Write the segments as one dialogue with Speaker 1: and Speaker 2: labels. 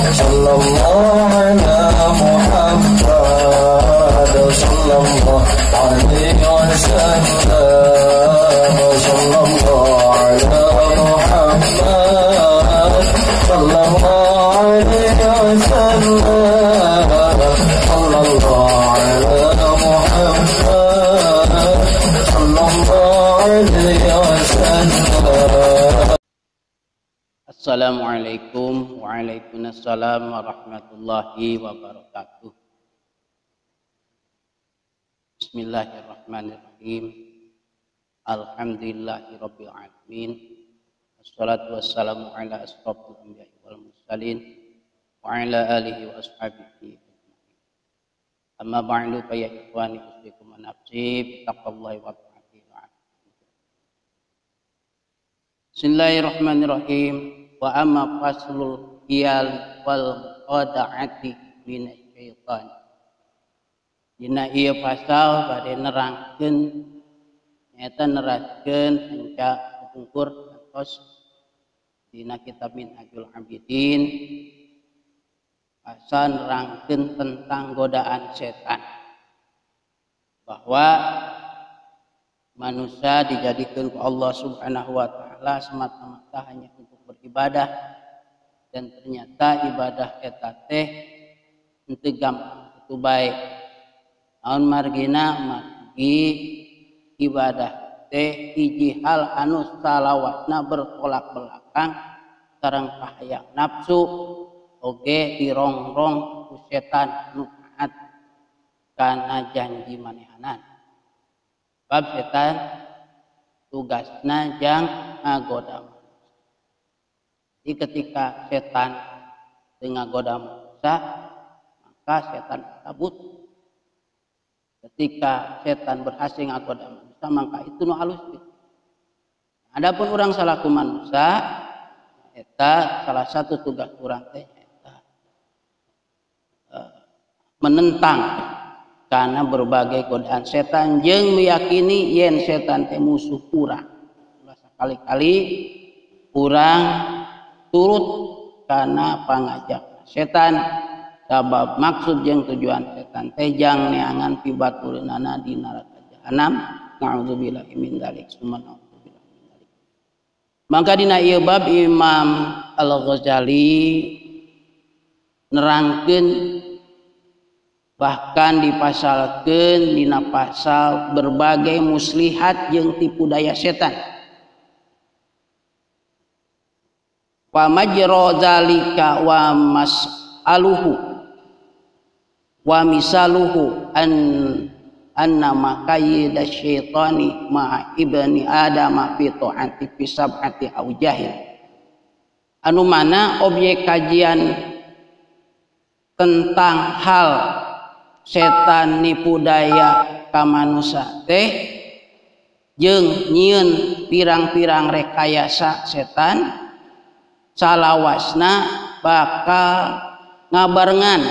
Speaker 1: Sallallahu ala Muhammad sallallahu alaihi wasallam. Sallallahu ala Muhammad sallallahu alaihi wasallam. Sallallahu ala Muhammad sallallahu alaihi wasallam.
Speaker 2: Assalamualaikum waalaikumsalam warahmatullahi wabarakatuh. Bismillahirrahmanirrahim. Alhamdulillahirabbil alamin. Wassalatu wassalamu ala asyrafil anbiya'i wal mursalin wa ala alihi wa ashabihi ajma'in. Amma ba'du, fa ya ikhwani usikum wa nafsi bi taqwallahi wa ta'atihi. Bismillahirrahmanirrahim. Wa amma faslul hiyal wal qada'ati minasyaitan. Dina ieu pasal bade nerangkeun nyaeta neraskeun enca pungkur atos dina kitab Minhajul Abidin, pasal nerangkeun tentang godaan setan, bahwa manusia dijadikan ku Allah Subhanahu wa taala semata-mata hanya untuk beribadah, dan ternyata ibadah eta teh henteu gampang kitu bae. Naon margina? Margi ibadah teh hiji hal anu salawasna bertolak belakang sareng kahayang nafsu, oge dirongrong ku setan nu taat kana janji manehanan. Bab setan tugasna jang ngagoda manusia. Jadi ketika setan teu ngagoda manusia, maka setan kabut. Ketika setan berhasil ngagoda manusia, maka itu nu alus. Adapun urang salaku manusia, eta salah satu tugas urang teh eta menentang karena berbagai godaan setan jeung meyakini yen setan teh musuh urang. Ulah sakali-kali urang turut karena pangajak setan, sabab maksud jeung tujuan setan teh jang neangan pibatureunana di neraka jahanam. Na'udzubillahi min dzalik, summa na'udzubillahi min dzalik. Maka dina ieu bab Imam Al-Ghazali nerangkeun, bahkan dipasalkeun dina pasal berbagai muslihat jeung tipu daya setan. Wa majra zalika wa mas'aluhu wa misaluhu an anna maqayyida syaitani ma'a ibni adama fi ta'ati fi sab'ati aujahil. Anu mana objek kajian tentang hal setan nipu daya ka manusia teh jeung nyieun pirang-pirang rekayasa setan salawasna bakal ngabarengan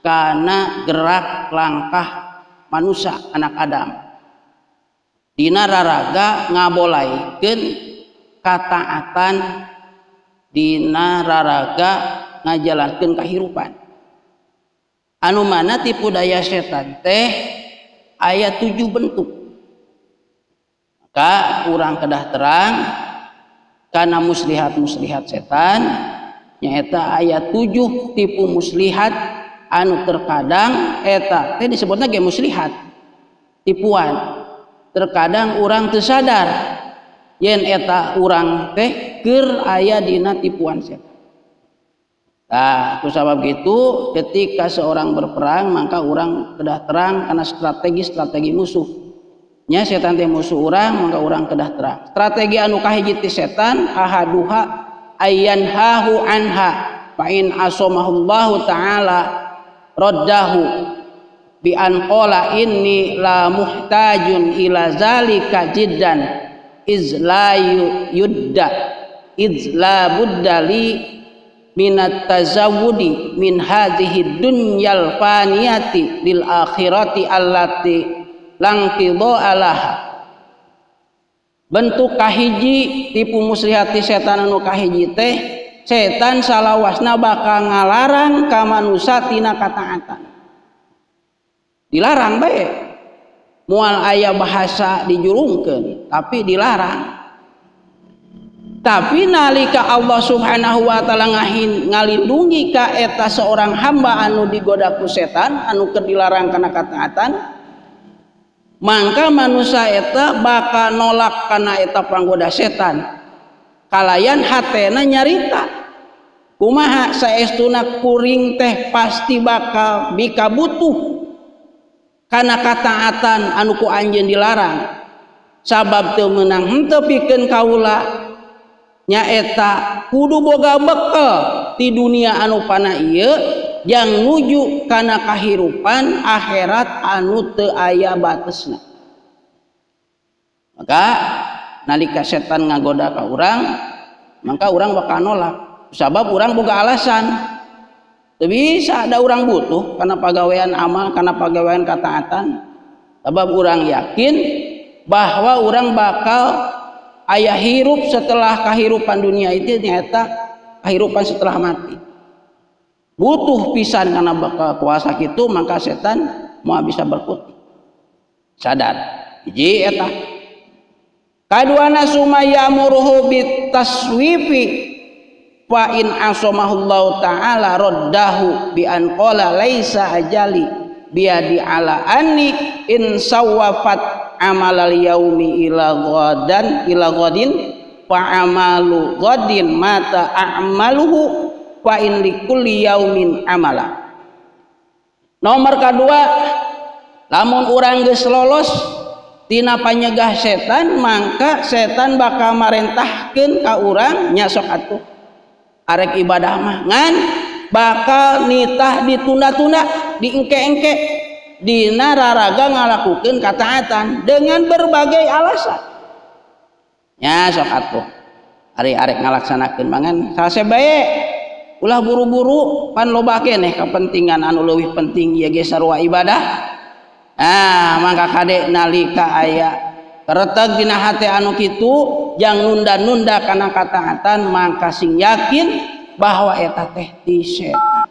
Speaker 2: kana gerak langkah manusia anak Adam dina raraga ngabolaikeun kataatan, dina raraga ngajalankeun kahirupan. Anu mana tipu daya setan teh aya 7 bentuk. Maka urang kedah terang kana muslihat-muslihat setan nyaeta aya 7 tipu muslihat anu terkadang eta teh disebutna ge muslihat, tipuan. Terkadang urang teu sadar yen eta urang teh keur aya dina tipuan setan. Nah, kusabab gitu ketika seorang berperang maka orang kedah terang karena strategi-strategi musuh. Nya setan teh musuh urang, maka urang kedah terang. Strategi anu kahiji ti setan ahaduha ayyanhahu anha fa in asomahullahu ta'ala raddahu bi an qala inni la muhtajun ila zalika jiddan iz la yudda iz la budda li minat tazawudi min hadhihi dunyal faniyati lil akhirati allati langqidha alaha. Bentuk kahiji tipu muslihati setan anu kahiji teh Setan salawasna bakal ngalarang ka manusia tina kataatan. Dilarang bae. Moal aya bahasa dijurungkeun, tapi dilarang. Tapi nalika Allah Subhanahu wa taala ngalindungi ka eta seorang hamba anu digoda ku setan, anu keur dilarang kana kataatan, mangka manusia eta bakal nolak kana eta panggoda setan. Kalayan hatena nyarita kumaha saestuna kuring teh pasti bakal bika butuh kana kataatan anu ku anjeun dilarang, sabab teu meunang henteu pikeun kaula nyaeta kudu boga bekel ti dunia anu pana ieu yang nuju kana kahirupan akhirat anu teu aya batesna. Maka nalika setan ngagoda ka urang, maka urang bakal nolak sabab urang boga alasan. Teu bisa ada urang butuh kana pagawean amal, kana pagawean kataatan, sabab urang yakin bahwa urang bakal aya hirup setelah kahirupan dunia itu nyaeta kahirupan setelah mati. Butuh pisan kana bakal kuasa kitu, maka setan moal bisa berkutik. Sadar hiji eta. Kaduana sumayamuruhu bitaswifi fa in asomahullahu ta'ala raddahu bi an qala laisa ajali biadi ala anni in sawafat amalal yaumi ila ghadan ila ghadin fa amalu ghadin mata a'maluhu fa in likulli yaumin amala. Nomor kedua, lamun urang geus lolos tina panyegah setan, mangka setan bakal marentahkeun ka urang nya sok atuh arek ibadah mah ngan bakal nitah ditunda-tunda, diengke-engke dina raraga ngalakukeun kataatan dengan berbagai alasan. Nya sok atuh ari arek ngalaksanakeun mangan salse bae, ulah buru-buru pan loba keneh kepentingan anu leuwih penting ieu ge sarua ibadah. Ah, mangka kade nalika aya kereteg dina hate anu kitu jang nunda-nunda kana kataatan, mangka sing yakin bahwa eta teh ti setan.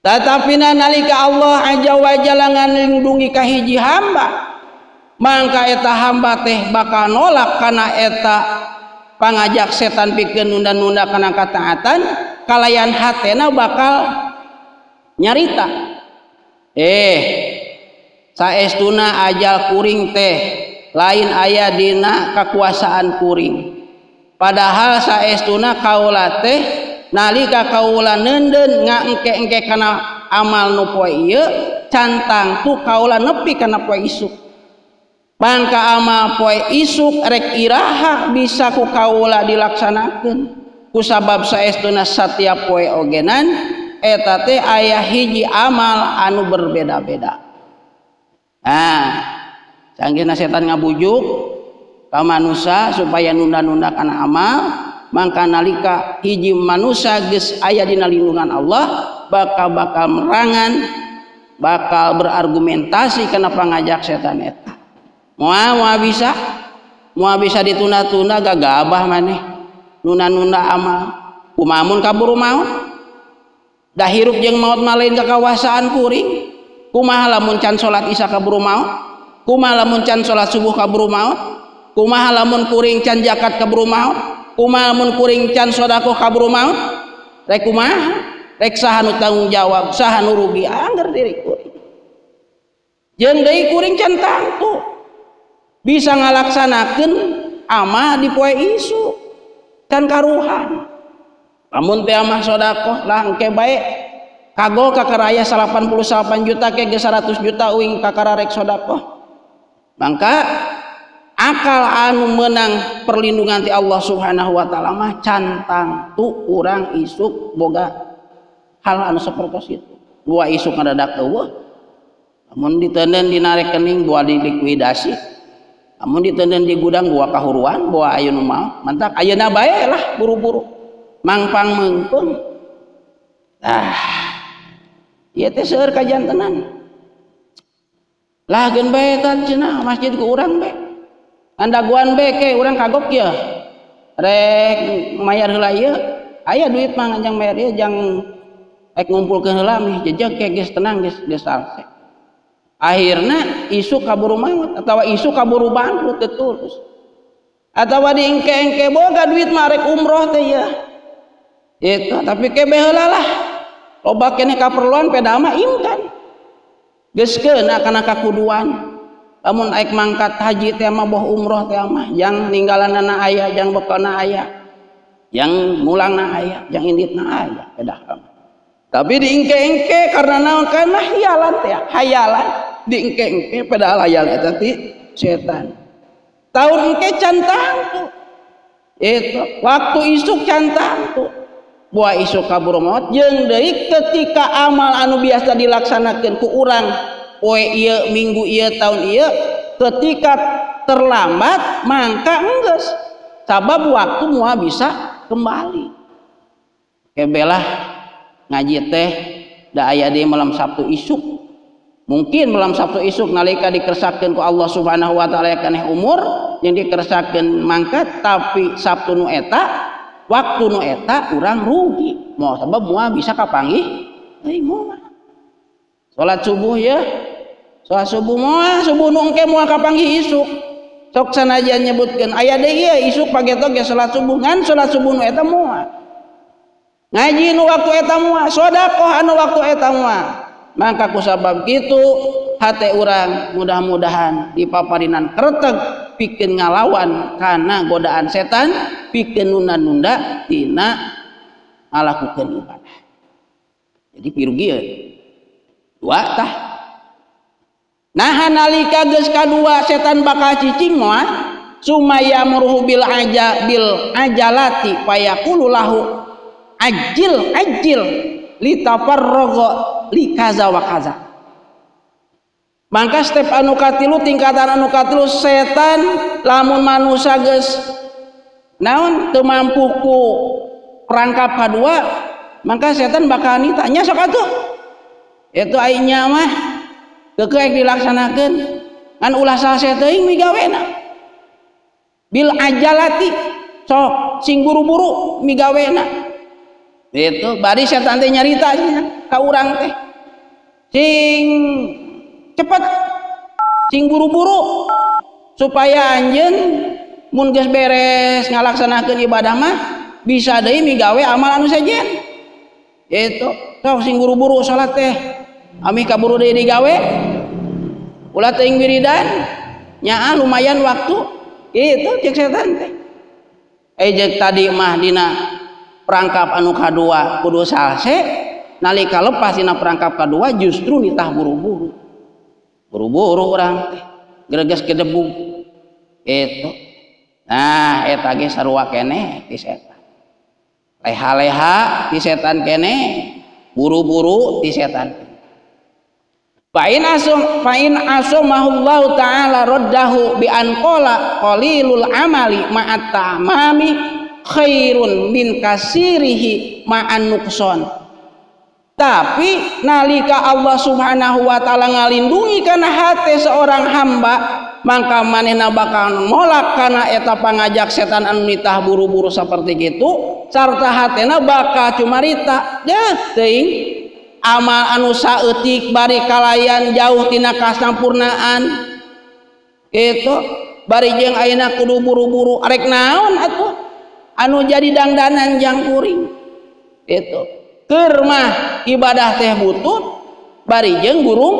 Speaker 2: Tetapi nalika Allah azza wa jalla ngalindungi ka hiji hamba, mangka eta hamba teh bakal nolak kana eta pangajak setan pikeun nunda-nunda kana kataatan, kalayan hatena bakal nyarita, saestuna ajal kuring teh lain aya dina kakuasaan kuring, padahal saestuna kaula teh nalika kaula neundeun ngaengke-engke kana amal nu poe ieu can tangtu kaula nepi kana poe isuk. Mangka amal poe isuk rek iraha bisa ku kaula dilaksanakeun, kusabab saestuna satiap poe ogenan eta teh aya hiji amal anu berbeda-beda. Nah, canggihna setan ngabujuk ka manusia supaya nunda-nunda kana amal, mangka nalika hiji manusia geus aya dina lindungan Allah bakal merangan, bakal berargumentasi kana pangajak setan eta. Moal bisa ditunda-tunda gagabah maneh nunda-nunda amal. Kumaha mun kaburu maot? Dah hirup jeung maot mah lain kakawasaan kuring. Kumaha lamun can salat isya kaburu maot? Kumaha lamun can salat subuh kaburu maot? Kumaha lamun kuring can zakat kaburu maot? Kumaha lamun kuring can sedekah kaburu maot? Rek kumaha? Rek saha nu tanggung jawab, saha nu rugi? Angger diri kuring. Jeung deui kuring can tangtu bisa ngalaksanakeun amal di poe isuk can karuhan. Lamun teh amah sedekah lah engke bae kagol kakaraya 88 juta ke 100 juta uing kakararek sedekah. Mangka akal anu menang perlindungan ti Allah Subhanahu wa taala mah can tangtu urang isuk boga hal anu sapertos itu. Dua isuk ngadadak eueuh. Lamun diteuneun dina rekening boa dilikuidasi. Lamun diteuneun di gudang boa kahuruan, boa aya nu maot. Mantak ayeuna bae lah buru-buru. Mangpang meungpeung. Ah. Ieu teh seueur kajantenan. Lah geun bae eta cenah masjid ku urang bae. Andaguan bae ke urang kagok ya. Rek mayar heula ieu, aya duit mah jang mayar ieu jang rek ngumpulkeun heula mih jejeg ke geus tenang geus geus salse. Akhirna isuk kaburu maut atawa isuk kaburu bangkrut teu tulus. Atawa diengke-engke boga duit mah rek umroh teh ya. Itu tapi kebe heula lah. Loba keneh kaperluan peda mah imkan. Geus keuna kana kakuduan. Lamun aik mangkat haji teh mah boh umroh teh mah jang ninggalanana aya, jang bekalna aya. Jang mulangna aya, jang inditna aya pedah mah. Tapi diengke-engke karena naon kana hayalan teh, hayalan diengke-engke padahal hayal eta ti setan. Tahun engke can tangtu. Itu waktu isuk can tangtu. Buah isuk kaburu maot jeung deui ketika amal anu biasa dilaksanakeun ku urang poe ieu, minggu ieu, tahun ieu, ketika terlambat mangka enggeus. Sabab waktu moal bisa kembali. Kebelah ngaji teh da aya deui malam Sabtu isuk. Mungkin malam Sabtu isuk nalika dikersakeun ku Allah Subhanahu wa taala keneh umur yang dikersakeun mangkat, tapi Sabtu nu eta waktu nu eta urang rugi. Moal sabab moal bisa kapanggih euy moal. Salat subuh ya. Salat subuh moal, subuh nu engke moal kapanggih isuk. Sok sanajan nyebutkeun aya deui ieu isuk pageto ge salat subuh, ngan salat subuh nu eta moal. Ngaji nu waktu eta moal, sedekah anu waktu eta moal. Maka kusabab kitu hate urang mudah-mudahan dipaparinan kreteg pikeun ngalawan kana godaan setan, pikeun nunda-nunda tina ngalakukeun ibadah. Jadi pirugieun dua tah. Nah nalika geus kadua setan bakal cicing moal sumaya muruhu bil aja bil ajalati fayaqulu lahu ajil ajil litafarraga likaza wa kaza. Mangka step anu katilu, tingkatan anu katilu setan lamun manusia geus naon teu mampu ku perangkap kadua, mangka setan bakal nitanya sok atuh. Itu aing mah keukeuh dilaksanakeun ngan ulah salse teuing migawena. Bil ajalati sok sing buru-buru migawena. Itu bari setan teh nyarita ka urang teh sing cepet sing buru-buru supaya anjeun mun geus beres ngalaksanakeun ibadah mah bisa deui migawe amal anu sejen. Itu sok sing buru-buru salat teh amih kaburu deui digawe ulah teuing wiridan nyaa lumayan waktu. Itu cek setan teh. Jeung tadi mah dina perangkap anu kadua kudu salse, nalika lepas dina perangkap kadua justru nitah buru-buru. Buru-buru urang teh greges gedebug. Itu. Nah, eta ge sarua keneh ti setan. Leha-leha ti setan keneh, buru-buru ti setan. Fa in asum fa in asumahullahu ta'ala raddahu bi an qala qalilul amali ma'at tamami khairun min kasirihi ma'an nuqson. Tapi nalika Allah Subhanahu wa taala ngalindungi kana hate seorang hamba, mangka manehna bakal nolak kana eta pangajak setan anu nitah buru-buru saperti kitu, sarta hatena bakal cumarita deh teuing amal anu saeutik bari kalayan jauh tina kasampurnaan kitu, bari jeung ayeuna kudu buru-buru arek naon atuh anu jadi dangdanan jang kuring. Itu keur mah ibadah teh butut bari jeung burung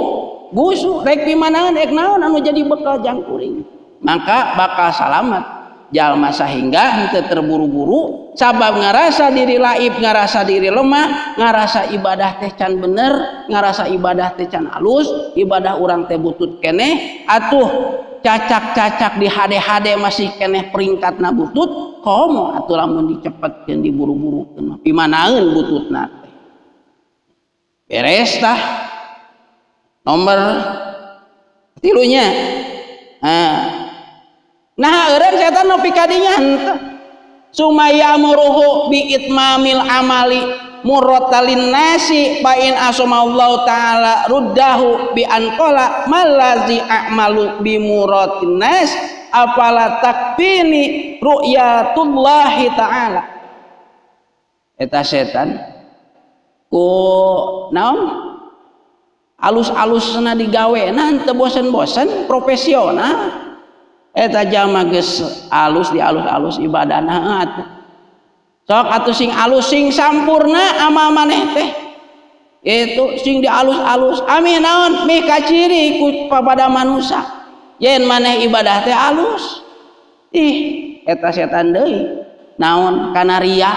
Speaker 2: gusu rek pimanaeun rek naon anu jadi bekal jang kuring. Maka bakal salamet jalma sahingga henteu terburu-buru sabab ngarasa diri laib, ngarasa diri lemah, ngarasa ibadah teh can bener, ngarasa ibadah teh can alus, ibadah urang teh butut keneh atuh cacak-cacak di hade-hade masih keneh peringkatna butut komo atuh lamun dicepetkeun diburu-burukeun mah pimanaeun bututna teh. Beres tah nomor tilunya. Nah eureun setan nepi ka dinya henteu. Sumaya muruhu bi itmamil amali murratalin nasi fa in asamallahu ta'ala ruddahu bi anqala malazi a'malu bi muratin nas Afala takfini ru'yatullahi ta'ala. Eta setan ku naon alus-alusna digawena teu bosen-bosen profesional. Eta jalma geus alus di alus-alus ibadahna atuh. Sok atuh sing alus sing sampurna amal maneh teh. Itu sing dialus-alus amih naon mih kaciri ku papada manusia. Yen maneh ibadah teh alus. Ih, eta setan deui. Naon kana riya,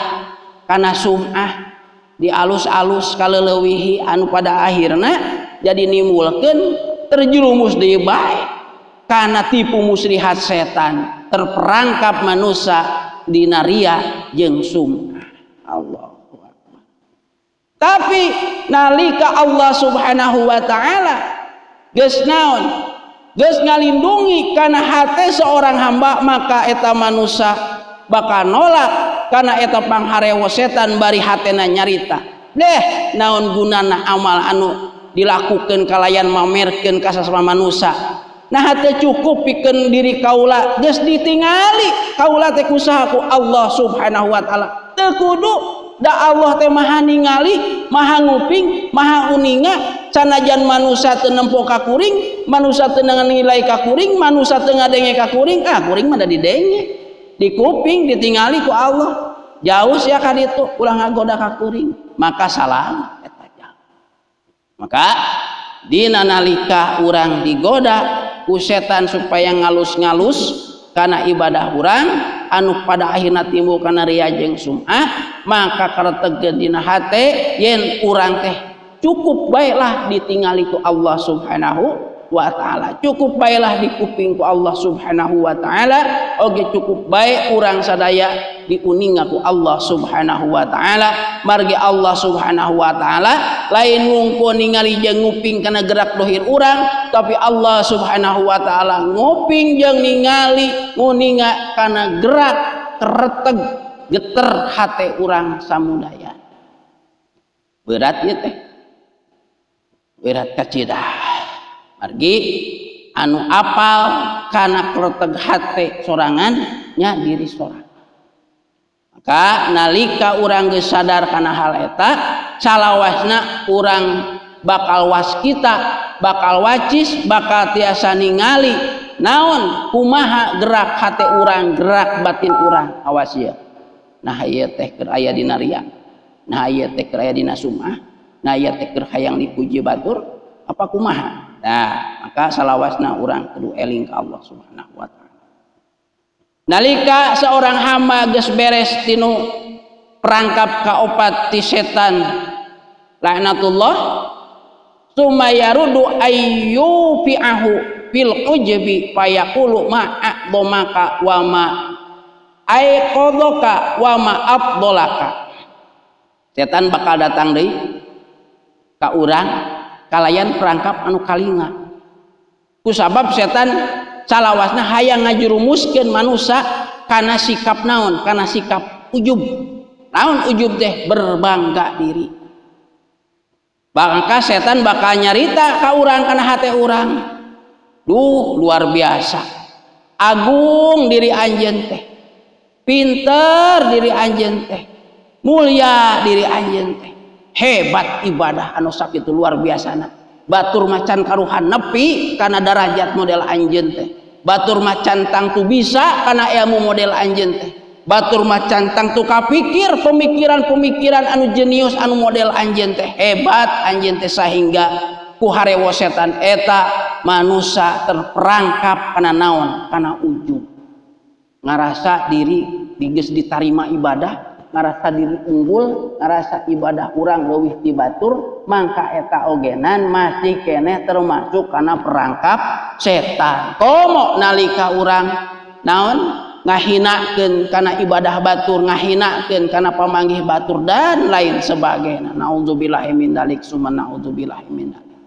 Speaker 2: kana sum'ah dialus-alus kaleulewihi anu pada akhirna jadi nimbulkeun terjerumus deui bae. Karena tipu muslihat setan terperangkap manusia dina riya jeung sum'ah. Allahu Akbar. Tapi nalika Allah Subhanahu wa taala geus naon geus ngalindungi kana hate seorang hamba, maka eta manusia bakal nolak kana eta pangharewo setan bari hatena nyarita deh naon gunana amal anu dilakukeun kalayan mamerkeun ka sasama manusia. Nah hate cukup pikeun diri kaula geus ditingali kaula teh kusaha ku Allah Subhanahu wa taala. Teu kudu da Allah teh maha ningali, maha nguping, maha uninga. Sanajan manusia teu nempo ka kuring, manusia teu nilai ka kuring, manusia teu ngadenge ka kuring, ah kuring mah da didenge, dikuping, ditingali ku Allah. Jauh sia ka ditu ulah ngagoda ka kuring, maka salah eta jauh. Maka dina nalika urang digoda ku setan supaya ngalus-ngalus kana ibadah urang anu pada akhirna timbul kana riya jeung sum'ah, maka karetegeun dina hate yen urang teh cukup baiklah ditingali ku Allah Subhanahu wa taala, cukup baiklah dikuping ku Allah Subhanahu wa taala, oge cukup baik urang sadaya diuninga ku Allah Subhanahu wa taala. Margi Allah Subhanahu wa taala lain ngungkul ningali jeung nguping kana gerak dohir urang, tapi Allah Subhanahu wa taala nguping jeung ningali nguninga kana gerak kereteg geter hate urang samudaya. Berat ieu teh, berat kacidah. Margi anu apal kana kereteg hate sorangan nya diri sorangan. Maka nalika urang geus sadar kana hal eta, salawasna urang bakal waskita, bakal wacis, bakal tiasa ningali naon kumaha gerak hate urang, gerak batin urang. Awas ieu. Nah ieu teh keur aya dina riya, nah ieu teh keur aya dina sum'ah, nah ieu teh keur hayang dipuji batur apa kumaha. Nah, maka salawasna urang kudu eling ka Allah Subhanahu wa taala. Nalika seorang hamba geus beres tinu perangkap kaopat ti setan laknatullah, summa yarudu ayyufi'ahu fil ujbi fayaqulu ma a'dhamaka wa ma aiqadaka wa ma afdalaka. Setan bakal datang deui ka urang kalayan perangkap anu kalinga. Kusabab setan salawasna hayang ngajerumuskeun manusia kana sikap naon, kana sikap ujub. Naon ujub teh? Berbangga diri. Maka setan bakal nyarita ka urang kana hate urang. Duh, luar biasa. Agung diri anjeun teh. Pinter diri anjeun teh. Mulia diri anjeun teh. Hebat ibadah anu sakitu luar biasana. Batur macan karuhan nepi kana darajat model anjeun teh. Batur macan tangtu bisa kana ilmu model anjeun teh. Batur macan tangtu kapikir pemikiran-pemikiran anu jenius anu model anjeun teh. Hebat anjeun teh sehingga ku harewo setan eta manusia terperangkap kana naon? Kana ujub. Ngarasa diri geus ditarima ibadah, ngarasa diri unggul, ngarasa ibadah urang leuwih ti batur, mangka eta ogenan masih keneh termasuk kana perangkap setan. Komo nalika urang naon ngahinakeun kana ibadah batur, ngahinakeun kana pamanggih batur dan lain sebagainya. Naudzubillahi min dzalik, summa naudzubillahi min dzalik.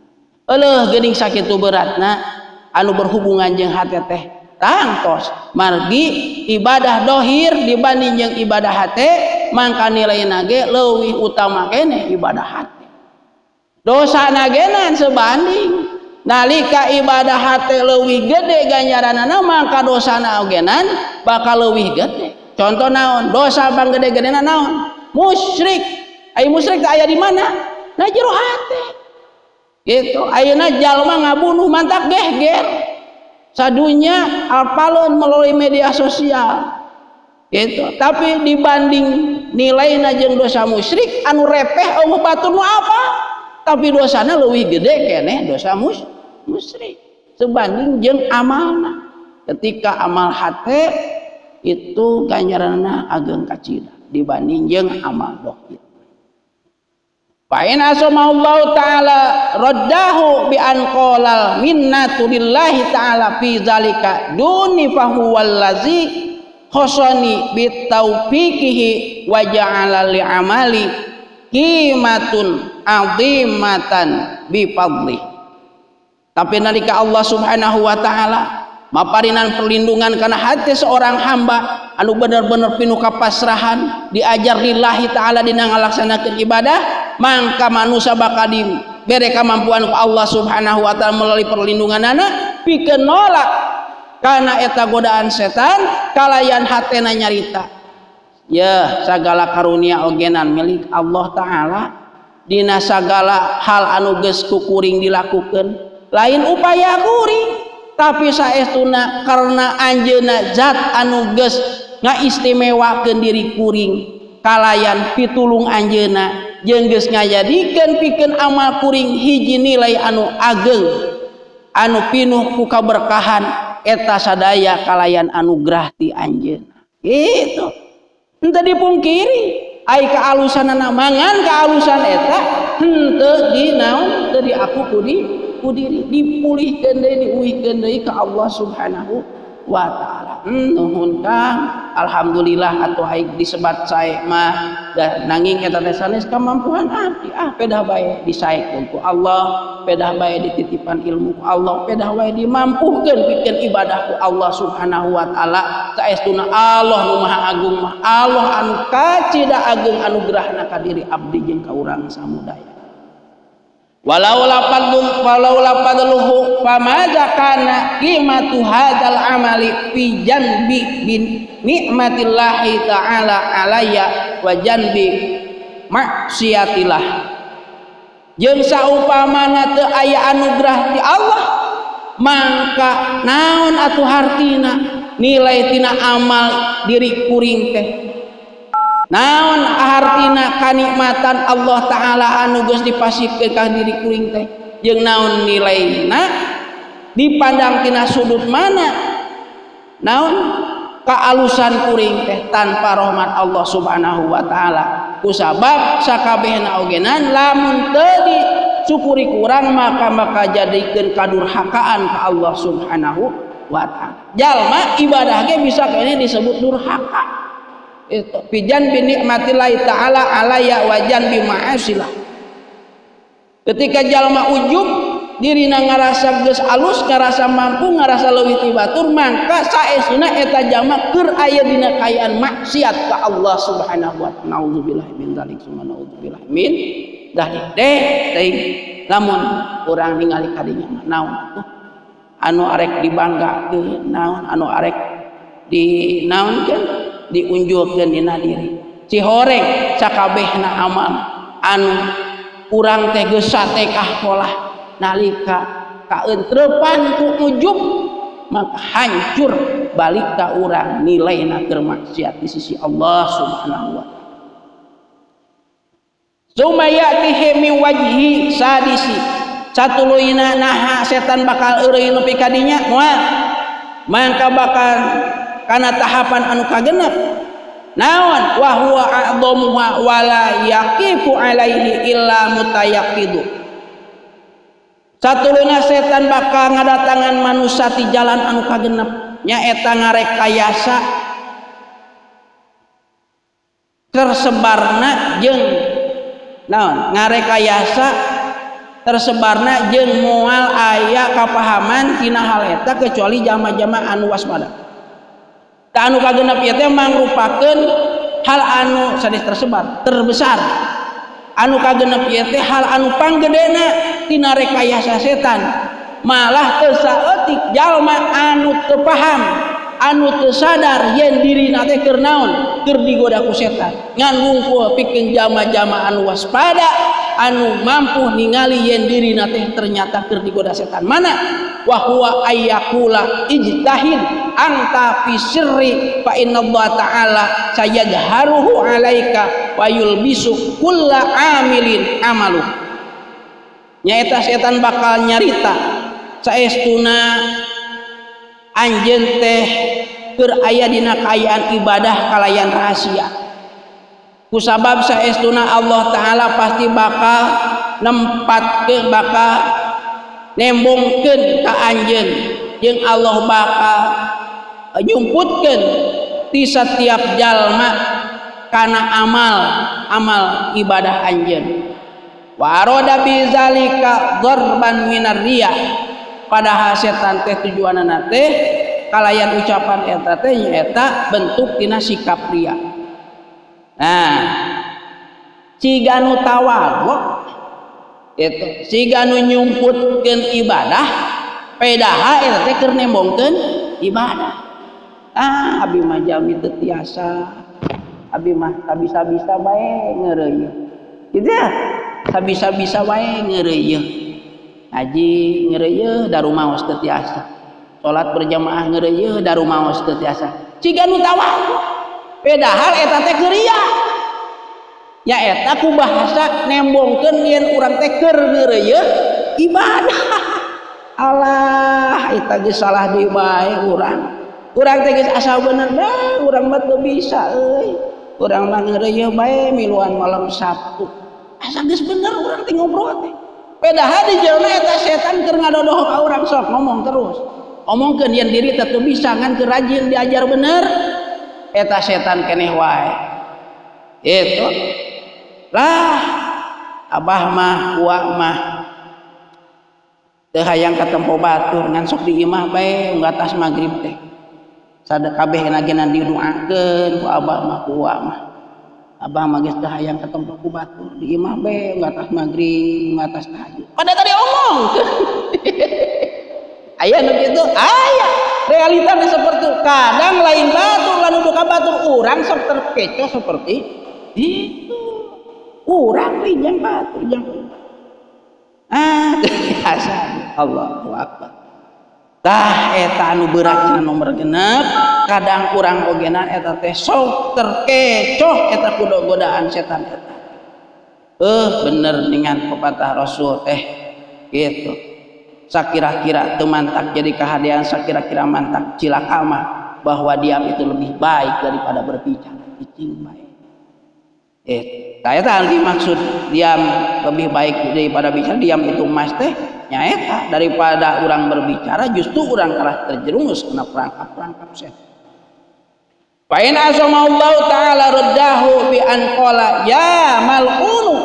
Speaker 2: Euleuh geuning sakitu beratna anu berhubungan jeung hate teh tangtos. Margi ibadah dohir dibanding jeung ibadah hate, mangka nilaina ge leuwih utama keneh ibadah hate. Dosa nagenan sebanding Nalika ibadah hate leuwih gede ganjaranana maka dosana ogenan bakal leuwih gede. Contoh naon? Dosa panggede-gedena naon? Musyrik. Ai musyrik teh aya di mana? Na jero hate. Gitu. Ayeuna jalma ngabunuh mantak geger. Sadunya apaleun melalui media sosial. Gitu. Tapi dibanding nilaina jeung dosa musyrik anu repeh eueuh batur nu apa? Tapi dosana leuwih gede keneh dosa musyrik sebanding jeung amalna. Ketika amal hate itu ganjaranna ageng kacida dibanding jeung amal dohir. Fa in asamallahu ta'ala raddahu bi an qalal minnatu lillahi ta'ala fi zalika duni fa huwallazi khosani bi taufiqihi wa ja'ala li amali qimatun azimatan bi fadlih. Tapi nalika Allah Subhanahu wa ta'ala maparinan perlindungan karena hati seorang hamba anu bener-bener pinuh kapasrahan diajar lillahi ta'ala dina ngalaksanakeun ibadah, mangka manusia bakal dibere kemampuan ku Allah Subhanahu wa ta'ala melalui perlindunganana pikeun nolak kana eta godaan setan kalayan hatena nyarita ya sagala karunia ogenan milik Allah ta'ala dina sagala hal anu geus ku kuring dilakukeun lain upaya kuring tapi saestuna karena anjeunna zat anu geus ngaistimewakeun diri kuring kalayan pitulung anjeunna jeung geus ngajadikeun pikeun amal kuring hiji nilai anu ageng anu pinuh ku kaberkahan eta sadaya kalayan anugerah ti anjeunna. Gitu. Henteu dipungkiri ai kaalusanana mangan kaalusan eta henteu di naon teu diaku ku di ku diri dipulihkeun deui diuihkeun deui ka Allah Subhanahu wa ta'ala. Nuhun Kang, alhamdulillah atuh aing disebat sae mah da nanging eta teh sanes kamampuan abdi. Ah pedah bae disaekeun ku Allah, pedah bae dititipan ilmu ku Allah, pedah bae dimampuhkeun pikeun ibadah ku Allah Subhanahu wa ta'ala. Saestuna Allah nu Maha Agung mah, Allah anu kacida agung anugerahna ka diri abdi jeung ka urang samudaya. Walau fadluhu famaza kana qimatu hadzal amali fi janbi bin nikmatillahi ta'ala alayya wa janbi maksiatillah. Jeung saupamana teu aya anugerah ti Allah mangka naon atuh hartina nilai tina amal diri kuring teh, naon hartina kanikmatan Allah ta'ala anu geus dipasihkeun ka diri kuring teh, jeung naon nilaina dipandang tina sudut mana, naon kaalusan kuring teh tanpa rahmat Allah Subhanahu wa ta'ala. Kusabab sakabehna ogenan lamun teu disukuri kurang maka jadikeun kadurhakaan ka Allah Subhanahu wa ta'ala. Jalma ibadah ge bisa kene disebut durhaka. Itu pijan bi nikmatillahi ta'ala alaya wajan bi ma'asilah. Ketika jalma ujub dirina ngarasa geus alus, ngarasa mampu, ngarasa leuwih ti batur, mangka saestuna eta jalma keur aya dina kaayaan maksiat ka Allah Subhanahu wa ta'ala. Nauzubillahi min dzalik, summa nauzubillahi min dzalik. Deh teuing lamun urang ningali kadinya mah naon atuh anu arek dibanggakeun, naon anu arek di naonkeun, diunjulkeun dina diri. Cihoreng sakabehna amal anu urang teh geus satekah polah nalika kaentrepan ku ujub maka hancur balik ka urang nilaina keur maksiat di sisi Allah Subhanahu wa ta'ala. Summa ya'tihi min wajhi sadisi, satuluyna naha setan bakal eureun nepi ka dinya moal mangka bakal kana tahapan anu kagenep naon wa huwa a'dhamuha wala yaqifu alaihi illa mutayaqidu. Satuluna setan bakal ngadatangan manusia ti jalan anu kagenep nyaeta ngarekayasa tersebarna jeung naon ngarekayasa tersebarna jeung moal aya kapahaman tina hal eta kecuali jama-jama anu waspada. Ta anu kagenep ieu teh mangrupakeun hal anu sanes tersebar terbesar. Anu kagenep ieu teh hal anu panggedena tina rekayasa setan Malah teu saeutik jalma anu teu paham, anu teu sadar yen dirina teh keur naon, keur digoda ku setan. Ngan wungkul pikeun jama-jama anu waspada, anu mampu ningali yen dirina teh ternyata keur digoda setan. Mana? Wa huwa ayyakula ijtahid anta fi sirri fa innallaha ta'ala sayadharuhu alaika wa yulbisu kulla amilin amaluh. Nyaeta setan bakal nyarita saestuna anjeun teh keur aya dina kaayaan ibadah kalayan rahasia. Kusabab saestuna Allah Ta'ala pasti bakal nempatkeun, bakal nembongkeun ka anjeun, jeung Allah bakal nyumputkeun ti setiap jalma kana amal ibadah anjeun. Wa arada bizalika dzarban minar riya. Padahal setan teh tujuanana teh kalayan ucapan eta teh nyaeta bentuk tina sikap ria. Nah, siga nu tawadhu itu, siga nu nyumputkeun ibadah, pedaha eta teh keur nembongkeun ibadah. Ah, abi mah jami teu tiasa. Abi mah sabisa-bisa bae ngeureuyeuh. Kitu ya? Sabisa-bisa bae ngeureuyeuh. Haji ngeureuyeuh darumaos teu tiasa. Salat berjamaah ngeureuyeuh darumaos teu tiasa. Siga nu tawadhu. Padahal eta teh keur ria. Ya eta ku bahasa nembongkeun yen urang teh keur ngeureuyeuh ibadah. Alah, eta geus salah deui bae urang. Urang teh geus asa bener bae, urang mah teu bisa euy. Urang mah ngeureuyeuh bae miluan malam Sabtu. Asa geus bener urang teh ngobrol teh. Padahal di jerona eta setan keur ngadodoh ka urang sok ngomong terus. Omongkeun yen diri teh teu bisa ngan keur rajin diajar bener. Eta setan keneh wae. Itu lah abah mah uak mah teu hayang katempo batur ngan sok di imah bae unggatas magrib teh. Sada kabeh nagenan didoakeun ku abah mah ku uak mah. Abah mah geus teu hayang katempo ku batur di imah bae unggatas magrib, unggatas tahajud. Pada tadi omong. Aya nu kitu, aya. Realitanya seperti itu. Kadang lain batur lalu buka batur urang sok terkecoh seperti itu. Urang pinjam batur jam. Ah, biasa. Allahu Akbar. Tah eta anu berat nomor genep, kadang urang ogena eta teh sok terkecoh eta kudu godaan setan eta. Bener dengan pepatah Rasul teh gitu. Sakira-kira teu mantak jadi kahadean, sakira-kira mantak cilaka mah bahwa diam itu lebih baik daripada berbicara. Cicing bae. Eta dimaksud diam lebih baik daripada bicara, diam itu emas teh nyaeta daripada orang berbicara justru orang kalah terjerumus kena perangkap-perangkap setan. Fa in azamallahu ta'ala raddahu bi an qala ya mal'unu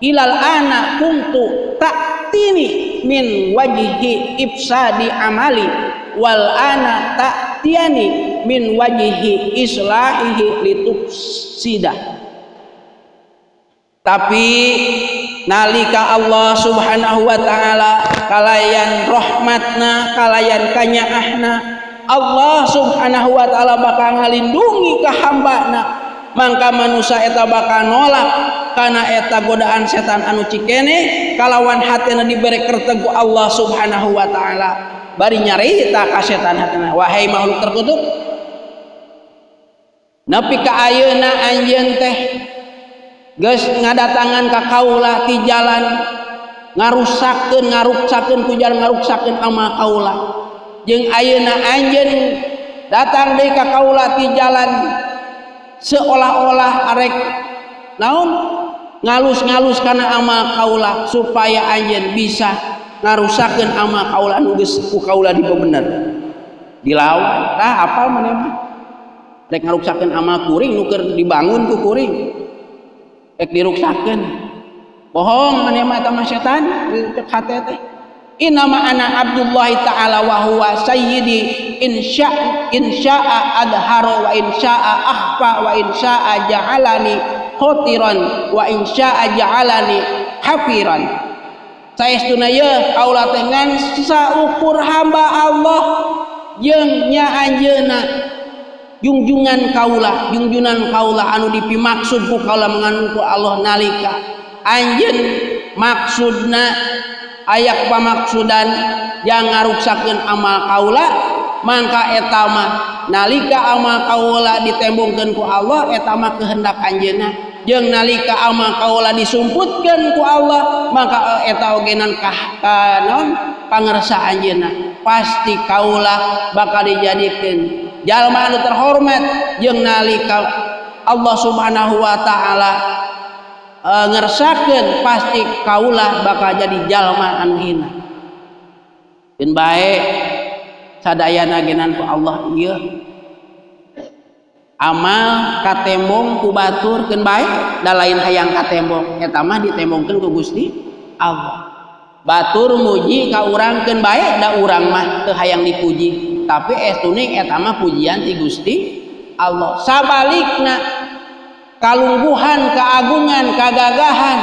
Speaker 2: ilal ana kuntu ta'tini min wajhi ifsadi amali wal ana ta'tiyani min wajhi islahihi litufsida. Tapi nalika Allah Subhanahu wa ta'ala kalayan rahmatna, kalayan kanyaahna, Allah Subhanahu wa ta'ala bakal ngalindungi ka hambana, mangka manusia eta bakal nolak kana eta godaan setan anu cikene kalawan hatena dibere kerteg ku Allah Subhanahu wa ta'ala. Bari nyarita ka setan hatena, wahai makhluk terkutuk, nepi ka ayeuna anjeun teh geus ngadatangan ka kaula ti jalan ngarusakkeun ngaruksakeun ku jalan ngaruksakeun amal kaula, jeung ayeuna anjeun datang deui ka kaula ti jalan seolah-olah arek naon ngalus-ngalus kana amal kaula supaya anjeun bisa ngarusakkeun amal kaula anu geus ku kaula dibebener. Dilawan tah apal maneh mah rek ngaruksakeun amal kuring nu keur dibangun ku kuring rek diruksakeun. Bohong maneh mah eta mah setan cek hate teh. Innama ana Abdullah ta'ala wa huwa sayyidi insya'a adhara wa insya'a akhfa wa insya'a ja'alani khatiran wa insya'a ja'alani hafiran. Saestuna ye kaula teh ngan saukur hamba Allah jeung nya anjeunna jungjungan kaula, jungjunan kaula anu dipimaksud ku kaula menganu ku Allah nalika anjeun maksudna aya pamaksudan yang ngaruksakeun amal kaula mangka eta mah nalika amal kaula ditembongkeun ku Allah eta mah kehendak anjeunna jeung nalika amal kaula disumputkeun ku Allah maka eta ogenan kanon pangersa anjeunna pasti kaula bakal dijadikeun jalma anu terhormat jeung nalika Allah Subhanahu wa taala ngersakeun pasti kaula bakal jadi jalma anu hina. Keun bae sadayana genan ku Allah ieu amal katembong ku batur keun bae da lain hayang katembong eta mah ditembongkeun ku Gusti Allah. Batur muji ka urang keun bae da urang mah teu hayang dipuji tapi estuning eta mah pujian ti Gusti Allah. Sabalikna kalungguhan, keagungan, kagagahan,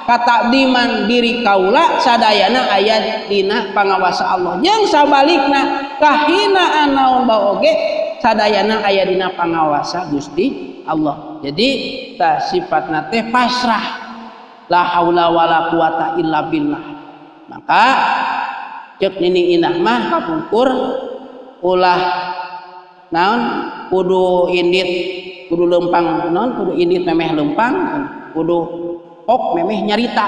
Speaker 2: katakdiman diri kaula sadayana aya dina pangawasa Allah. Jeung sabalikna kahinaan naon bae oge sadayana aya dina pangawasa Gusti Allah. Jadi ta sifatna teh pasrah, la haula wala quwata illa billah. Maka ceuk Nini Inah mah kapungkur ulah naon kudu indit kudu lempang non kudu indit memeh lempang kudu pok memeh nyarita.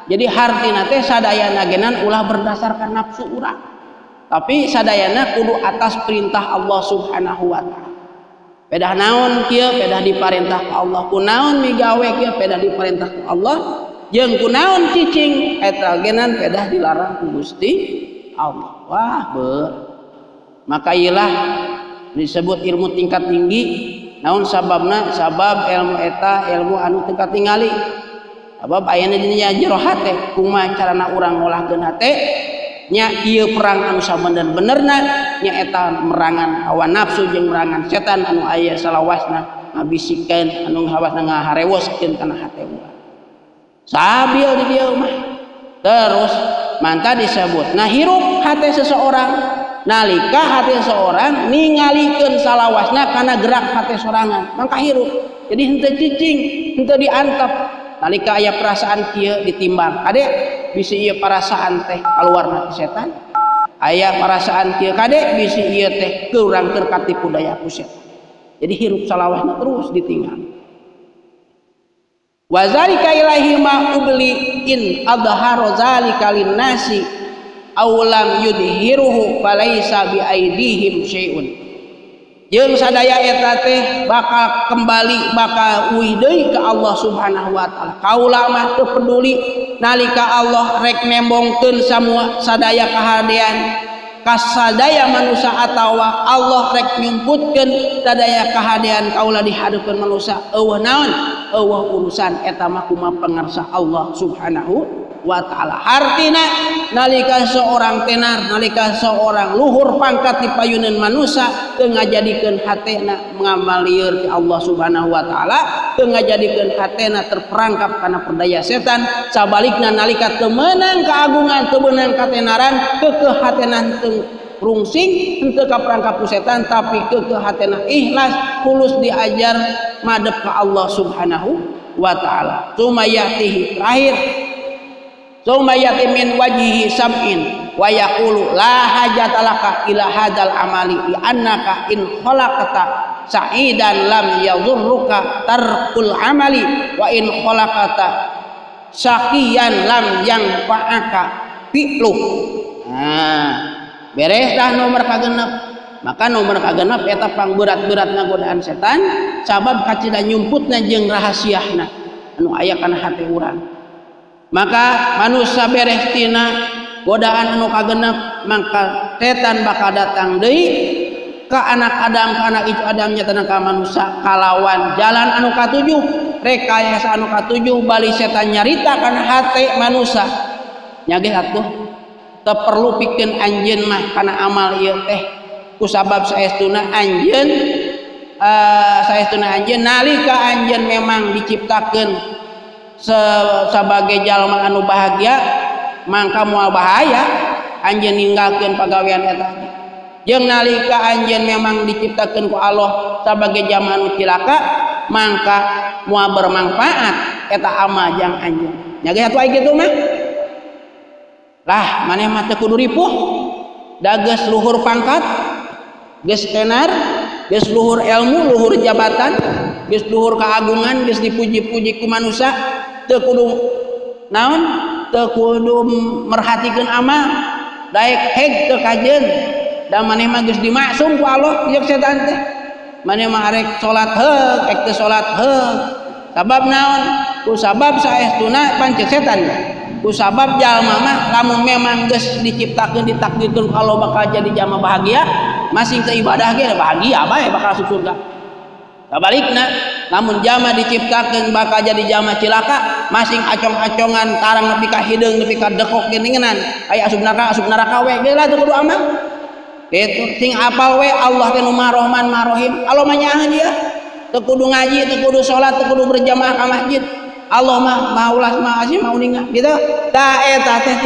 Speaker 2: Jadi hartina teh sadayana genan ulah berdasarkan nafsu urang tapi sadayana kudu atas perintah Allah Subhanahu wa taala. Pedah naon kieu pedah diparentah ku Allah, kunaon migawe kieu pedah diparentah ku Allah, jeung kunaon cicing eta genan pedah dilarang ku Gusti Allah. Wah ber maka ilah disebut ilmu tingkat tinggi. Naon sababna? Sabab ilmu eta ilmu anu teu katingali. Sabab ayana dina jero hate kumaha carana urang ngolahkeun hate nya ieu perang anu sabener-benerna nya eta merangan hawa nafsu jeung merangan setan anu aya salawasna ngabisikeun anu hawasna ngaharewoskeun kana hate urang. Sabil di dieu mah terus manta disebut nah hirup hate seseorang nalika hati seorang ningalikeun salawasna kana gerak hati sorangan mangka hirup. Jadi henteu cicing henteu diantep nalika aya perasaan kieu ditimbang kade bisi ieu perasaan teh kaluarna ti setan, aya perasaan kieu kade bisi ieu teh kurang keur katipu daya ku setan. Jadi hirup salawasna terus ditinggal. Wa zalika ilahi ma ubli in adhara zalika linnasi aulam yudhiruhu falaisa bi aidihim syai'un. Jeung sadaya eta teh bakal kembali bakal uih deui ka Allah Subhanahu wa taala. Kaula mah teu peduli nalika Allah rek nembongkeun samua sadaya kahadean kasadaya manusia atawa Allah rek nyumputkeun sadaya kahadean kaula di hadeupeun manusia. Eueuh naon? Eueuh urusan eta mah kumaha pangarsa Allah Subhanahu wa ta'ala. Hartina nalika seorang tenar, nalika seorang luhur pangkat di payunan manusia teu ngajadikeun hatena ngamalieur ti Allah Subhanahu wa taala, teu ngajadikeun hatena terperangkap kana perdaya setan. Sabalikna nalika teu meunang keagungan, teu meunang katenaran, keukeuh hatena teu rungsing, henteu kaperangkap ku setan, tapi keukeuh hatena ikhlas, tulus diajar madep ka Allah Subhanahu wa taala. Sumayatihi terakhir summa yati min wajhihi sab'in wa yaqulu la hajata laka ila hadzal amali li annaka in khalaqta sa'idan lam yadhurruka tarkul amali wa in khalaqta saqiyan lam yanfa'aka fi'luh. Nah, beres dah nomor kagenep. Maka nomor kagenep eta pangberat-beratna godaan setan sabab kacida nyumputna jeung rahasiahna anu aya kana hate urang. Maka manusia beres tina godaan anu kagenep maka setan bakal datang deui ka anak Adam, ka anak itu Adam nyatana ka manusia kalawan jalan anu katujuh, rekayasa anu katujuh bali setan nyarita kana hate manusia. Nya ge atuh teu perlu pikeun anjeun mah kana amal ieu teh kusabab saestuna anjeun saestuna anjeun nalika anjeun memang diciptakeun sebagai jalma anu bahagia mangka moal bahaya anjeun ninggalkeun pagawean eta. Jeung nalika anjeun memang diciptakeun ku Allah sabagai jalma anu cilaka mangka moal bermanfaat eta amal jang anjeun. Nya ge atuh aya kitu mah. Lah maneh mah teu kudu ripuh, da geus luhur pangkat, geus tenar, geus luhur ilmu, luhur jabatan, geus luhur keagungan, geus dipuji-puji ku manusia, teu kudu naon, teu kudu merhatikeun amal, daek heg teu kajeun. Da maneh mah geus dimaksum ku Allah jeung setan teh. Maneh mah arek salat heug, ek teu salat heug. Sabab naon? Ku sabab saestuna pancek setan. Ku sabab jalma mah lamun memang geus diciptakeun ditakdirkeun kalau bakal jadi jalma bahagia, masing teu ibadah ge bahagia bae bakal asup surga. Sabalikna, lamun jalma diciptakeun bakal jadi jalma cilaka, masing acong-acongan tarang nepi ka hideung nepi ka dekok geuningan, aya asup neraka we geus lah teu kudu amal. Kitu sing apal we Allah teh nu Maha Rahman Maha Rahim. Allah mah nyaaheun ieu. Teu kudu ngaji, teu kudu salat, teu kudu berjamaah ka masjid. Allah mah maha ulas maha asih maha uninga gitu. Ta eta teh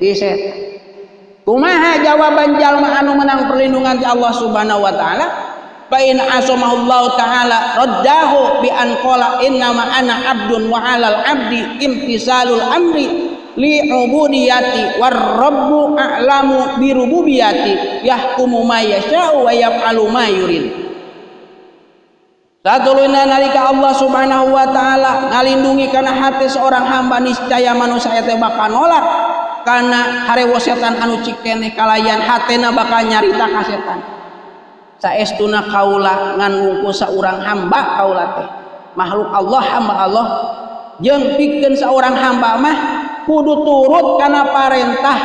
Speaker 2: ti kumaha jawaban jalma anu menang perlindungan ti Allah Subhanahu wa taala? Fa in asamahullahu taala raddahu bi an qala innama ana abdun wa alal abdi imtisalul amri li ubudiyati war rabbu a'lamu bi rububiyati yahkumu ma yasha'u wa yaf'alu ma yurid. Satuluyna nalika Allah Subhanahu wa taala ngalindungi kana hati seorang hamba, niscaya manusia teh bakal nolak kana harewo setan anu cikeneh kalayan hatena bakal nyarita ka setan. Saestuna kaula ngan wungku saurang hamba kaula teh makhluk Allah, hamba Allah, jeung pikeun saurang hamba mah kudu turut kana parentah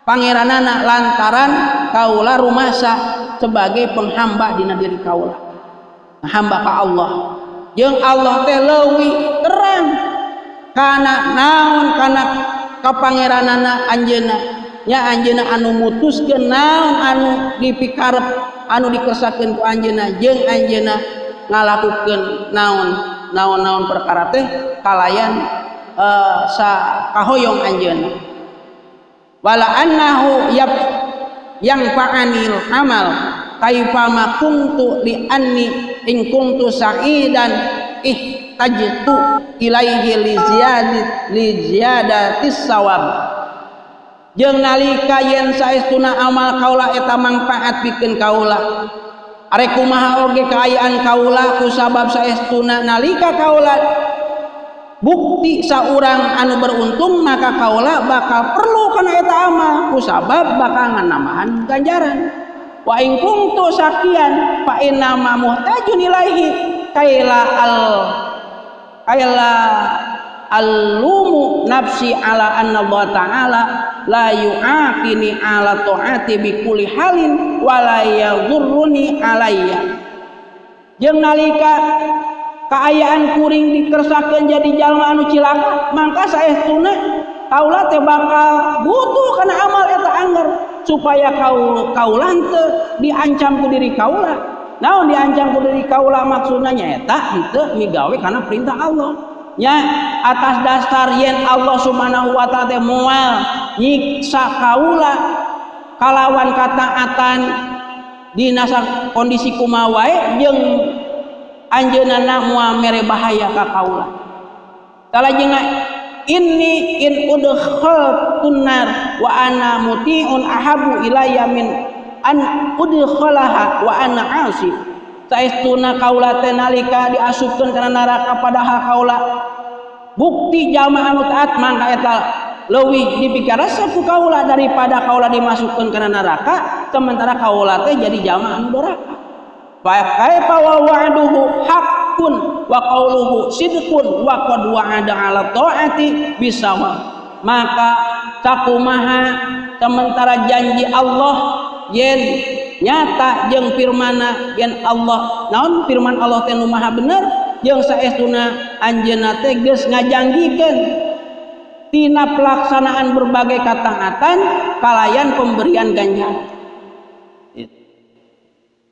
Speaker 2: pangeranana lantaran kaula rumasa sebagai penghamba dina diri kaula. Hamba ka Allah jeung Allah teh leuwih terang kana naon kana kapangeranana anjeunna, nya anjeunna anu mutuskeun naon anu dipikarep anu dikersakeun ku anjeunna jeung anjeunna ngalakukeun naon naon-naon perkara teh kalayan sa kahoyong anjeunna. Wala annahu yap yang fa'anil amal kaifa ma kuntu li anni in kuntu sa'idan ihtajtu ilaihi li ziyadatis sawab. Jeung nalika yen saestuna amal kaula eta mangfaat pikeun kaula, arek kumaha oge kaayaan kaula kusabab saestuna nalika kaula bukti saurang anu beruntung maka kaula bakal perlu kana eta amal kusabab bakal nganambahan ganjaran. Wa in kuntu sakian fa inna ma muhtajun ilaihi kaila al kaila allumu nafsi ala anna Allah ta'ala la yu'aqini ala ta'ati bi kulli halin wa la yadhurruni alayya. Jeung nalika kaayaan kuring dikersakeun jadi jalma anu cilaka mangka saestuna kaula teh bakal butuh kana amal eta angger supaya kaula teu diancam ku diri kaula. Naon diancam ku diri kaula maksudna nyaeta henteu migawe kana perintah Allah. Nya atas dasar yen Allah Subhanahu wa taala teh moal nyiksa kaula kalawan kataatan dina kondisi kumaha wae jeung anjeunna moal mere bahaya ka kaula. Salajengna inni in udkhaltun nar wa ana muti'un ahabu ilayya min an udkhalaha wa ana 'asi. Saestuna kaula teh nalika diasupkeun kana neraka padahal kaula bukti jalma anu taat mangka eta leuwih dipikaresep ku kaula daripada kaula dimasukkeun kana neraka sementara kaula teh jadi jalma anu doraka. Fa kaifa wa wa'duhu haqqun wa qawluhu sidqun wa qad wa'ada 'ala ta'ati bisawa. Maka sakumaha sementara janji Allah yen nyata jeung firmanna yen Allah naon firman Allah teh nu maha bener jeung saestuna anjeunna teh geus ngajanjikeun tina pelaksanaan berbagai kataatan kalayan pemberian ganjaran.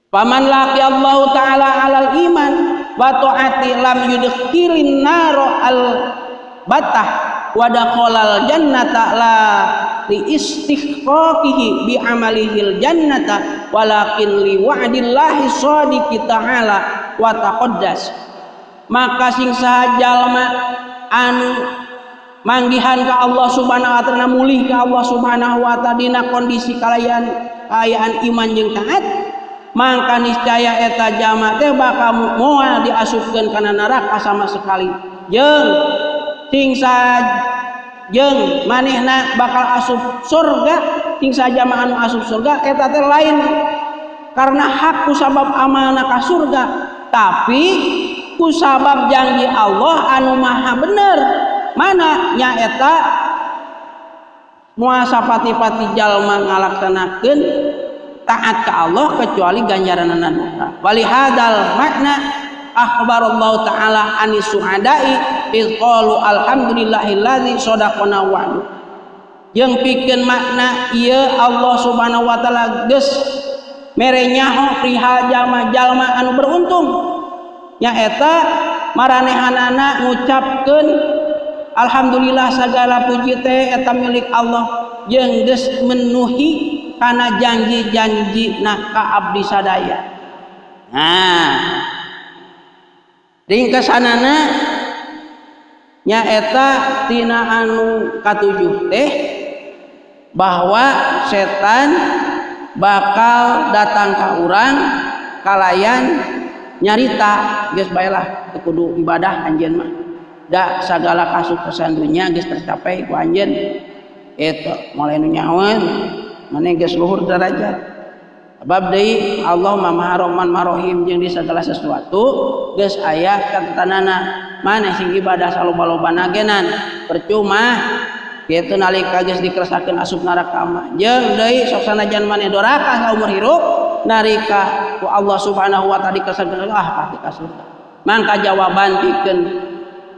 Speaker 2: Paman laqi Allah ta'ala alal iman wa ta'ati lam yudkhilin naro al Batah wa dakhalal jannata la li istihqaqihi bi amalihil jannata walakin li wa'dillahi shadiqi ta'ala wa taqaddas. Maka sing saha jalma anu manggihan ka Allah Subhanahu wa ta'ala, mulih ka Allah Subhanahu wa ta'ala dina kondisi kalayan kaayaan iman jeung taat, mangka niscaya eta jalma teh bakal moal diasupkeun kana neraka sama sekali. Jeung sing jeung manehna bakal asup surga, sing saja anu asup surga eta teh lain karena hak kusabab amalna ka surga, tapi kusabab janji Allah anu maha bener. Mana nyaeta moal sapati-pati jalma ngalaksanakeun taat ka Allah kecuali ganjaranana dosa. Walihadal makna akhbarallahu ta'ala anis su'adai iz qalu alhamdulillahilladzi shadaqana wa'du. Jeung pikeun makna ieu Allah Subhanahu wa taala geus mere nyaho perihal jalma-jalma anu beruntung, nyaeta maranehanana ngucapkeun alhamdulillah sagala puji teh eta milik Allah jeung geus menuhi kana janji-janjina ka abdi sadaya. Nah, ringkesanana nyaeta tina anu katujuh teh bahwa setan bakal datang ka urang kalayan nyarita geus baelah teu kudu ibadah anjeun mah, da sagala kasuksesan dunya geus tercapai ku anjeun, eta mulai nu nyahoeun maneh geus luhur derajat. Sebab deui Allah Maha Rahman Maha Rahim jeung di segala sesuatu geus aya katetanana. Maneh sing ibadah saloba-lobana genan percuma kitu nalika geus dikeresakeun asup neraka mah. Jeung deui sok sanajan maneh doraka saumur hirup nalika ku Allah Subhanahu wa taala dikeresakeun ah pasti ka surga. Mangka jawaban pikeun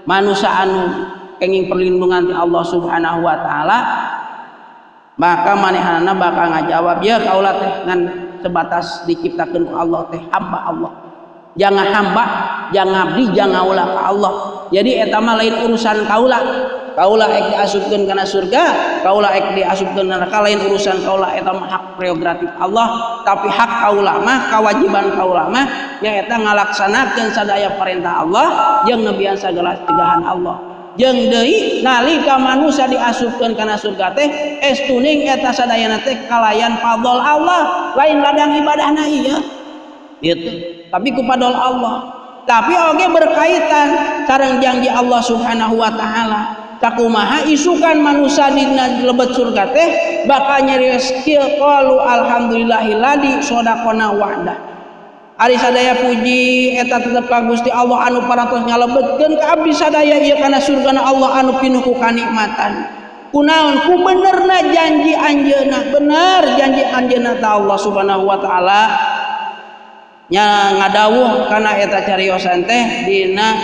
Speaker 2: manusia anu kenging perlindungan ti Allah Subhanahu wa taala, maka manehanana bakal ngajawab ya kaula teh ngan sebatas diciptakeun ku Allah teh hamba Allah, jangan hamba, jangan abdi, jangan ulah ka Allah. Jadi eta mah lain urusan kaula, kaula ek diasupkeun kana surga, kaula ek diasupkeun neraka lain urusan kaula, eta mah hak prerogatif Allah. Tapi hak kaula mah, kewajiban kaula mah nyaeta ngalaksanakeun sadaya perintah Allah jeung nebian sagala cegahan Allah. Jeung deui nalika manusia diasupkeun kana surga teh estuning eta sadayana teh kalayan fadl Allah, lain ladang ibadahna ieu gitu, tapi ku fadl Allah. Tapi oge berkaitan sareng janji Allah Subhanahu wa taala. Sakumaha isukan manusia dina lebet surga teh bakal nyarios kieu qalu alhamdulillahilladzi shadaqana wa'dah. Ari sadaya puji eta tetep ka Gusti Allah anu parantos ngalebetkeun ka abdi sadaya ieu kana surgana Allah anu pinuh ku kanikmatan. Kunaon ku benerna janji anjeunna, bener janji anjeunna ta Allah Subhanahu wa taala nya ngadawuh kana eta cariosan teh dina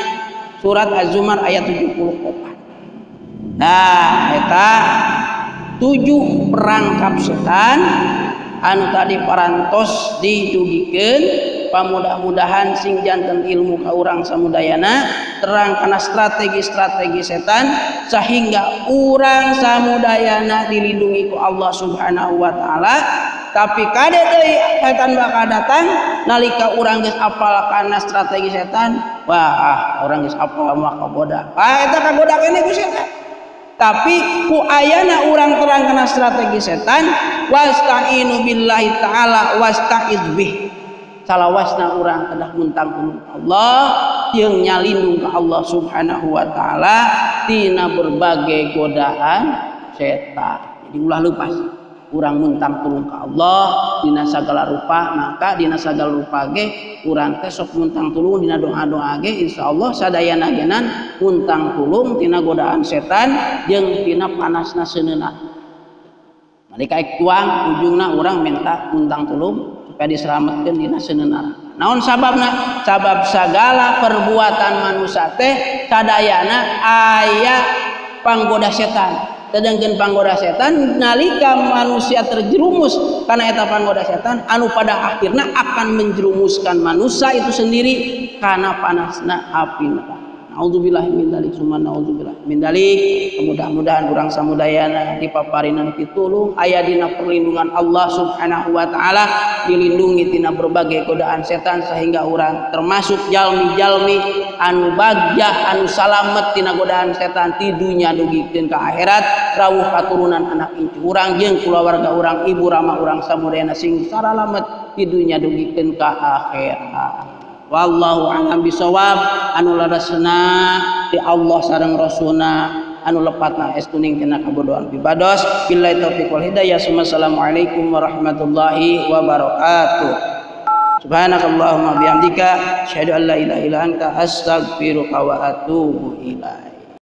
Speaker 2: surat Az-Zumar ayat 74. Nah, eta 7 perangkap setan anu tadi parantos didugikeun. Pamudah-mudahan sing janten ilmu ka urang samudayana terang kana strategi-strategi setan sehingga urang samudayana dilindungi ku Allah Subhanahu wa taala. Tapi kade deui setan bakal datang nalika urang geus apal kana strategi setan, wah ah urang geus apal mah kagoda. Ah eta kagoda keneh ku setan. Tapi ku ayana urang terang kana strategi setan, wasta'inu billahi ta'ala wasta'iz bih. Salawasna urang kedah muntang tulung Allah jeung nyalindung ka Allah Subhanahu wa taala tina berbagai godaan setan. Jadi ulah lepas urang muntang tulung ka Allah dina sagala rupa, maka dina sagala rupa ge urang teh sok muntang tulung dina doa-doa ge insyaallah sadayana genan muntang tulung tina godaan setan jeung tina panasna seuneuna. Nalika ek tuang ujungna urang minta muntang tulung supaya diselamatkan dina seuneuna. Naon sababna? Sabab sagala perbuatan manusia teh sadayana aya panggoda setan. Sedangkan panggoda setan nalika manusia terjerumus karena eta panggoda setan anu pada akhirnya akan menjerumuskan manusia itu sendiri karena panasna api neraka. Nauzubillah min dzalik summa nauzubillah min dzalik. Mudah-mudahan urang samudayana dipaparinan pitulung aya dina perlindungan Allah Subhanahu wa taala, dilindungi tina berbagai godaan setan sehingga urang termasuk jalmi-jalmi anu bagja anu salamet tina godaan setan ti dunya dugikeun ka akhirat, rawuh katurunan anak incu urang jeung kulawarga urang, ibu rama urang samudayana sing saralamet ti dunya dugikeun ka akhirat. Wallahu a'lam bisawab. Anu leresna ti Allah sareng Rasulna, anu lepatna estuning tina kabodohan pibados. Billahi taufiq wal hidayah. Wassalamualaikum warahmatullahi wabarakatuh. Subhanakallahumma bihamdika asyhadu an la ilaha illa anta astaghfiruka wa atubu ilaik.